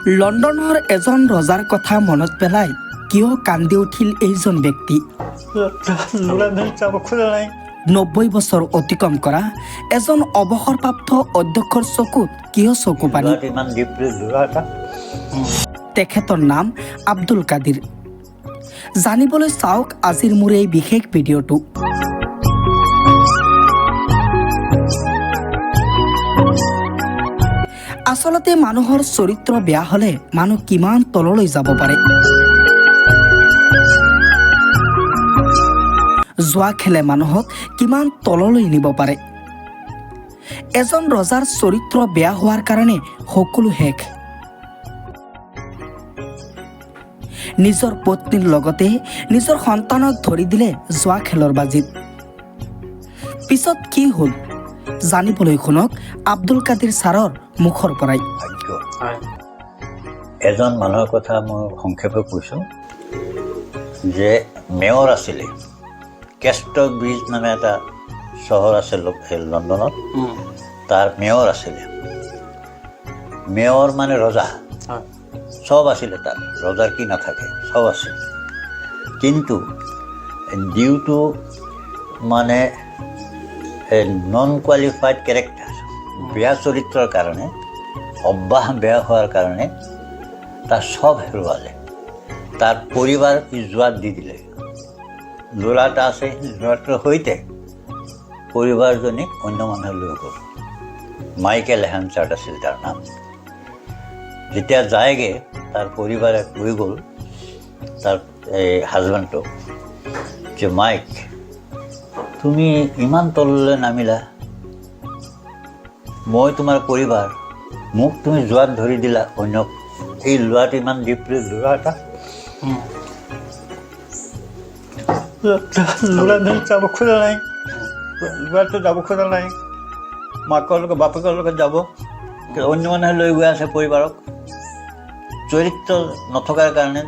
লণ্ডনৰ এজন ৰজাৰ কথা মনত পেলাই কিয় কান্দি উঠিল এইজন ব্যক্তি? যাব খোজা নাই। 90 বছৰ অতিক্ৰম কৰা এজন অৱসৰপ্ৰাপ্ত অধ্যক্ষৰ চকুত কিয় চকু পানী? ল'ৰাটো ইমান ডিপ্ৰেছ, ল'ৰা এটা। তেখেতৰ নাম আব্দুল কাদিৰ। জানিবলৈ চাওক আজিৰ মোৰ এই বিশেষ ভিডিঅ'টো। আচলতে মানুহৰ চৰিত্ৰ বেয়া হ'লে মানুহ কিমান তললৈ যাব পাৰে। জুৱা খেলে মানুহক কিমান তললৈ নিব পাৰে। এজন ৰজাৰ চৰিত্ৰ বেয়া হোৱাৰ কাৰণে সকলো শেষ। নিজৰ পত্নীৰ লগতে নিজৰ সন্তানক ধৰি দিলে জুৱা খেলৰ বাজিত। পিছত কি হ'ল জানিবলৈ শুনক আব্দুল কাদিৰ ছাৰৰ মুখৰ পৰাই। ভাগ্য। এজন মানুহৰ কথা মই সংক্ষেপে কৈছোঁ যে মেয়ৰ আছিলে, কেষ্টৰ ব্ৰিজ নামে এটা চহৰ আছে এই লণ্ডনত, তাৰ মেয়ৰ আছিলে। মেয়ৰ মানে ৰজা। চব আছিলে তাত, ৰজাৰ কি নাথাকে, চব আছিল। কিন্তু ডিউ টু মানে নন কোৱালিফাইড কেৰেক্টাৰ, বেয়া চৰিত্ৰৰ কাৰণে, অভ্যাস বেয়া হোৱাৰ কাৰণে তাৰ চব হেৰুৱালে। তাৰ পৰিবাৰ ই জুৱাত দি দিলে। ল'ৰা এটা আছে, ল'ৰাটোৰ সৈতে পৰিবাৰজনীক অন্য মানুহে লৈ গ'ল। মাইকেল হেনচাৰ্ড আছিল তাৰ নাম। যেতিয়া যায়গৈ, তাৰ পৰিবাৰে কৈ গ'ল তাৰ এই হাজবেণ্ডটোক যে মাইক, তুমি ইমান তললৈ নামিলা, মই তোমাৰ পৰিবাৰ, মোক তুমি জুৱাত ধৰি দিলা অন্যক। এই ল'ৰাটো ইমান ডিপ্ৰেছ, ল'ৰা এটা। ল'ৰা যাব খোজা নাই, ল'ৰাটো যাব খোজা নাই, মাকৰ লগত বাপেকৰ লগত যাব, অন্য মানুহে লৈ গৈ আছে পৰিবাৰক। চৰিত্ৰ নথকাৰ কাৰণে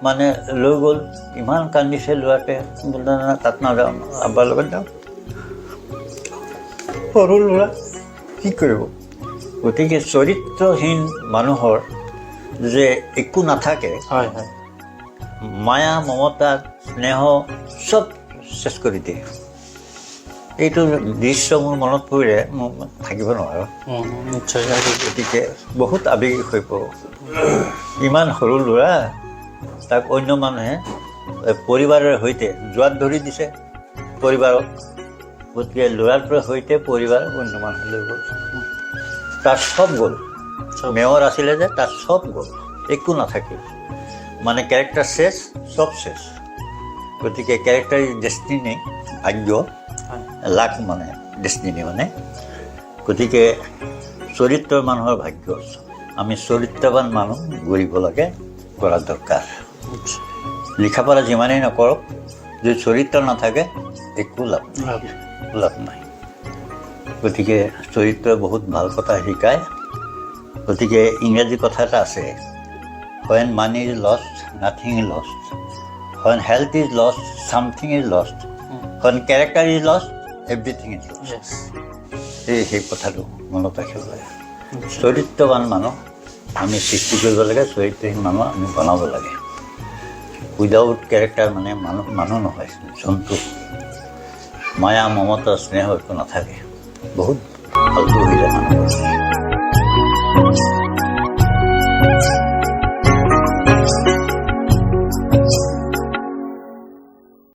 মানে লৈ গ'ল। ইমান কান্দিছে ল'ৰাটোৱে, বোলে না, তাত নাযাওঁ, আব্বাৰ লগত যাওঁ। সৰু ল'ৰা কি কৰিব? গতিকে চৰিত্ৰহীন মানুহৰ যে একো নাথাকে। হয় হয় মায়া, মমতা, স্নেহ চব শেষ কৰি দিয়ে। এইটো দৃশ্য মোৰ মনত পৰিলে মই থাকিব নোৱাৰোঁ। নিশ্চয়। গতিকে বহুত আৱেগিক হৈ পৰোঁ। ইমান সৰু ল'ৰা, তাক অন্য মানুহে পৰিবাৰৰ সৈতে জুৱাত ধৰি দিছে পৰিবাৰক। গতিকে ল'ৰাটোৰ সৈতে পৰিবাৰ অন্য মানুহ লৈ গ'ল, তাৰ চব গ'ল। মেয়ৰ আছিলে যে, তাৰ চব গ'ল, একো নাথাকিল। মানে কেৰেক্টাৰ শেষ, চব শেষ। গতিকে কেৰেক্টাৰ is destiny, ভাগ্য, লাক মানে ডেষ্টিনি মানে। গতিকে চৰিত্ৰৰ মানুহৰ ভাগ্য। আমি চৰিত্ৰৱান মানুহ গঢ়িব লাগে, কৰা দৰকাৰ। লিখা পঢ়া যিমানেই নকৰক, যদি চৰিত্ৰ নাথাকে একো লাভ নাই, লাভ নাই। গতিকে চৰিত্ৰই বহুত ভাল কথা শিকায়। গতিকে ইংৰাজী কথা এটা আছে, "When money is lost, nothing is lost. When health is lost, something is lost. When character is lost, everything is lost." সেই কথাটো মনত ৰাখিব লাগে। চৰিত্ৰৱান মানুহ আমি সৃষ্টি কৰিব লাগে, চৰিত্ৰহীন মানুহ আমি বনাব লাগে। উইদাউট কেৰেক্টাৰ মানে মানুহ মানুহ নহয়, জন্তু। মায়া, মমতা, স্নেহ একো নাথাকে, বহুত ফাল্টু হৈ যায় মানুহবোৰ।